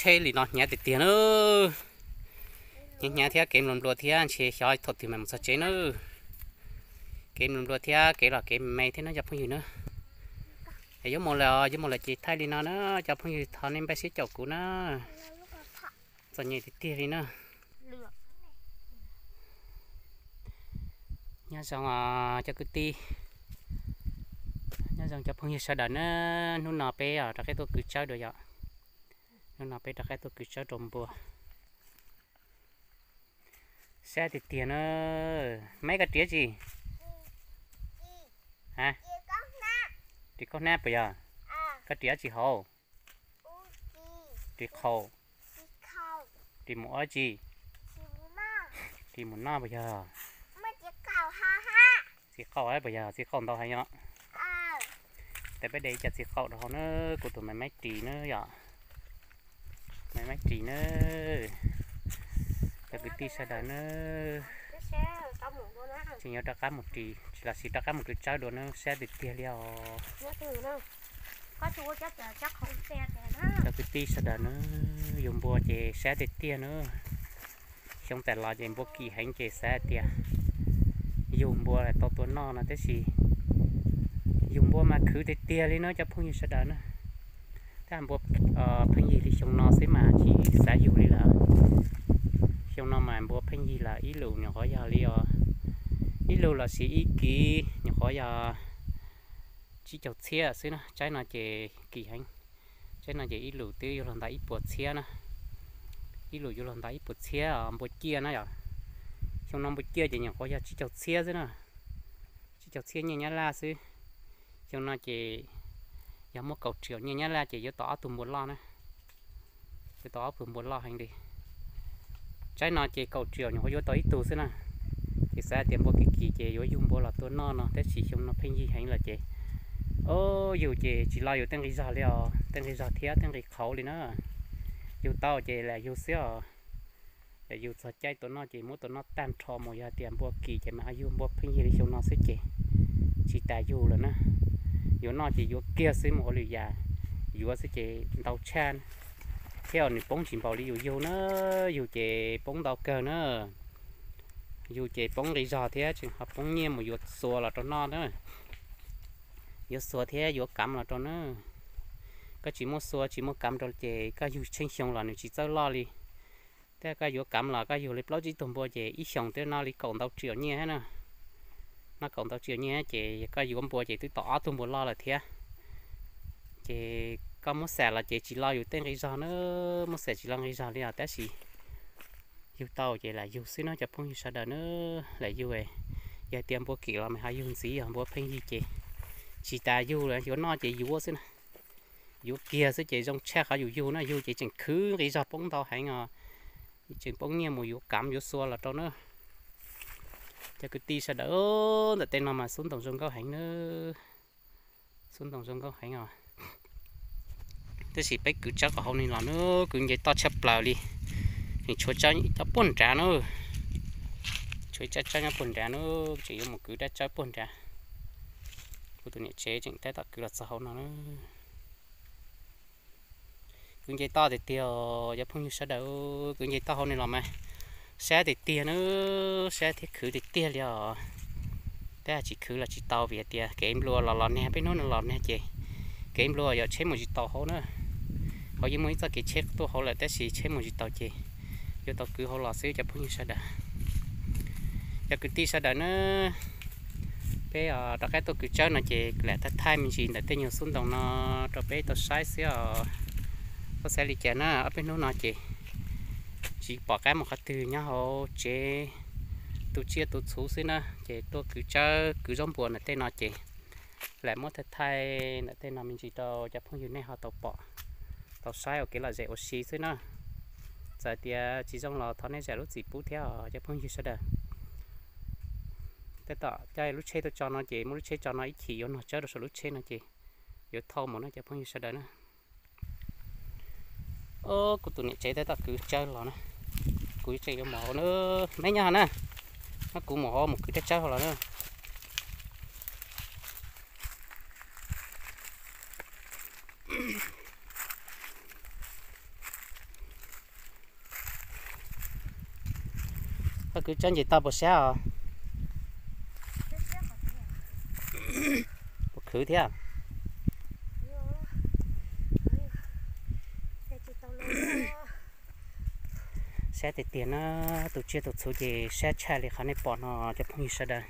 Tsheb li no hnyav tiag tiag na. Hnyav hnyav thiab kev nplua nplua thiab ntshe xyov thaum twg mam mus txog tsev na. Kev nplua nplua thiab kev los kev me me thiab na cov phooj ywg na. Es yuav mus lawm, yuav mus lawm ces thaij li no na cov phooj ywg, thov nej npaj siab caum kuv na. Txom nyem tiag tiag li na. Nyob zoo cov kwv tij, nyob zoo cov phooj ywg sawv daws na. Hnub no peb rov qab tuaj kwv tsawb dua yom. Hnub no peb rov qab tuaj kwv tsawb rau npua. Sab tiag tiag na. Meb koj ris tsi? A, ris kaub hnab puas yog? Koj ris dab tsi hauv? Ris qhaum. Ris mus ua tsi? Ris mus noj puas yog? Txiv qaub puas yog? Txiv qaub ntau heev os. Tes peb de ib co txiv qaub rau hauv na, kuv tus me meb ris na yom. Me meb ris na. Cov kwv tij sawv daws na, tseem yuav rov qab mus ris tsis los sis rov qab mus kwv tsawb dua na, sab tiag tiag li os. Cov kwv tij sawv daws na, yug npua ces sab tiag tiag na. Xyoo tas los ces npua kim heev ces xav hais tias yug npua tau tua noj no tab sis yug npua mas khwv tiag tiag li na cov phooj ywg sawv daws na. Tab npua pheej yig li xyoo no xwb mas tsis xav yug li lawm. Xyoo no mas npua pheej yig lawm ib lus nyuam qhuav yog li os, ib lus los sis ib kiv nyuam qhuav yog tsib caug txhiab xwb na. Tsaib no ces kim heev, tsaib no ces ib lus twb yuav luag ntawm ib puas txhiab na. Ib lus yuav luag ntawm ib puas txhiab npua ciaj na yom. Xyoo no npua ciaj ces nyuam qhuav yog tsib caug txhiab xwb na, tsib caug txhiab nyiaj Nyab Laj xwb. Xyoo no ces yog muab kaum triệu nyiaj Nyab Laj ces yuav tau ob tug npua loj na, yuav tau ob tug npua loj heev li. Tsaib no ces kaum triệu nyuam qhuav yuav tau ib tug xwb na. Ces xav tias npua kim kim ces yuav yug npua los tua noj no tab sis xyoo no pheej yig heev lawm ces, o, yug ces tsis lo yus tej nqi zog li os, tej nqi zog thiab tej nqi qhauv li na. Yug tau ces lam yug xwb os. Yus txog caij tua noj ces muab tua noj tag nrho mus, yog tias npua kim ces mas ho yug, npua pheej yig li xyoo no xwb ces tsis tas yug lawm na. Yuav noj ces yuav kiag xwb, mus ua lwm yam yuav xwb ces ntau tshaj thiab, nws poob tsis npaum li yus yug na. Yug ces poob ntau kawg na. Yug ces poob nqi zog thiab tseem ho poob nyiaj mus yuav xua los rau noj na. Yuav xua thiab yuav kav los rau na. Koj tsis muaj xua tsis muaj kav rau ces koj yug tsheej xyoo los nws tsis txawj loj li. Thiab koj yuav kav los koj yug li plaub tsib tug npua ces ib xyoos twb noj li kaum ntau triệu nyiaj thiab na. Noj kaum ntau triệu nyiaj ces koj yuav npua ces twb tau ob tug npua loj lawm thiab. Ces koj muab xam los ces tsis lo yus tej nqi zog na, muab xam tsis lo nqi zog li os, tab sis yug tau ces lam yug xwb na cov phooj ywg sawv daws na. Lam yug, yog tias npua kim los mas ho yug ntxiv, yog npua pheej yig ces tsis tas yug lawm, yuav noj ces yuav xwb na. Yuav kiag xwb ces zoo tshaj qhov yus yug na, yug ces tseem khwv nqi zog poob ntau heev os. Tseem poob nyiaj mus yuav kav yuav xua los rau na. Cov kwv tij sawv daws, ntawm tej no mas xub ntoos zoo nkauj heev na. Xub ntoos zoo nkauj heev os. Tab sis peb kwv tsawb qhov hauv no los na, kwv nce toj tshaj plaws li. Tseem tshuav tsawb nyob puag nrad na. Tshuav ib tsab tsawb nyob puag nrad na, tseem yuav mus kwv rab tsawb puag nrad. Kuv tus niam tsev tseem tab tom kwv los txog hauv no na. Kwv nce toj tiag tiag, cov phooj ywg sawv daws, kwv nce toj hauv no los mas sab tiag tiag na, sab thiab khwv tiag tiag li os. Tab tsis khwv los tsis tau vim hais tias kev nplua los los nag, peb hnub no los nag ces kev nplua yog tsheb mus tsis tau hauv na. Hauv yeej muaj ib txoj kev tsheb tuaj hauv lawm tab sis tsheb mus tsis tau ces yuav tau kwv hauv los xwb cov phooj ywg sawv daws. Cov kwv tij sawv daws na, peb rov qab tuaj kwv tsawb no ces lam thaij thaij me ntsis ntawm tej nyuag xub ntoos no rau peb tau saib xwb os. Koj xav li cas na, ob peb hnub no ces tsis pom qab mus qhov twg nyob hauv tsev, tu tsiaj tu txhuv xwb na, ces tuaj kwv tsawb kwv zaub npua ntawm tej no ces lam muab thaij thaij ntawm tej no me ntsis rau cov phooj ywg nej ho tau pom tau saib ua kev lom zem ua si xwb na. Txawm tias tsis zoo los thov nej zam lub txim pub thiab os cov phooj ywg sawv daws. Tab tom coj lub tsheb tuaj tso no ces muab lub tsheb tso no ib chim yuav nog tsawb rau saum lub tsheb no ces yuav thauj mus no cov phooj ywg sawv daws na. Kuv tus niam tsev tab tom kwv tsawb los na. Kuv tseem yuav mus hauv na, neb nyob hauv na, no kuv mus hauv mus kwv rab tsawb hauv los na. Kwv tsaib nce toj puas sab os? Puas khwv thiab? Sab tiag tiag na, tus tsiaj tus txhu ces sab tshaj li qhov nej pom no cov phooj ywg sawv daws.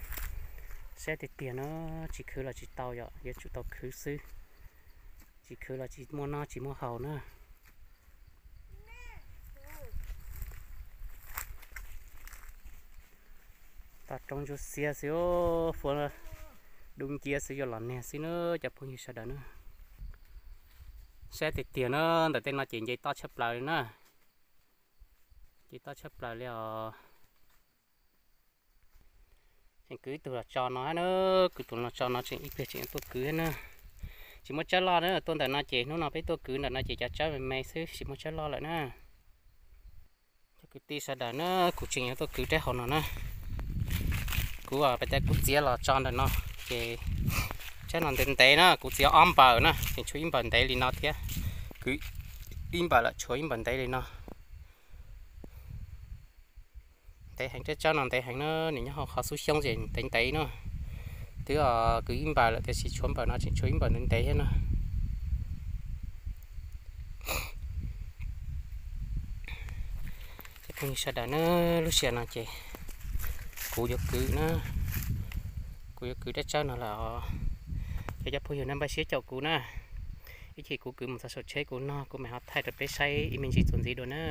Sab tiag tiag na, tsis khwv los tsis tau yom, yuav tsum tau khwv xwb. Tsis khwv los tsis muaj noj tsis muaj haus na. Toj roob ntsuab xiab xwb, fuab dub nciab xwb, yuav los niag xwb na cov phooj ywg sawv daws na. Sab tiag tiag na, ntawm tej no ces nce toj tshaj plaws li na. Nce toj tshaj plaws li os. Tseem kwv ib tug los tso no na, kwv tus los tso no tseem ib pliag tseem yuav tuaj kwv na. Tsis muaj tsawb loj na, tuaj ntawm no ces hnub no peb tuaj kwv ntawm no ces cov tsawb me me xwb, tsis muaj tsawb loj lawm na. Cov kwv tij sawv daws na, kuv tseem yuav tuaj kwv rab hauv no na. Kuv pes tas kuv txiav los tso ntawm no, ces tsawb no ntev ntev na, kuv txiav ob npaws na, tseem tshuav ib npaws ntev li no thiab. Kwv ib npaws lawm tshuav ib npaws ntev li no. Ntev heev, tsawb no ntev heev na, nws nyob hauv qhov xub xyoob ces ntev ntev na. Twb kwv ib npaws lawm tiam sis tshuav npaws no tseem tshuav ib npaws ntev ntev thiab na. Cov phooj ywg sawv daws na, lub sij hawm no ces kuv yuav kwv na, kuv yuav kwv rab tsawb no lawm os. Ces cov phooj ywg nej npaj siab caum kuv na, ib chim kuv kwv mus txog saum tsheb kuv no kuv mam ho thaij rau peb saib ib me ntsis txuas ntxiv dua na.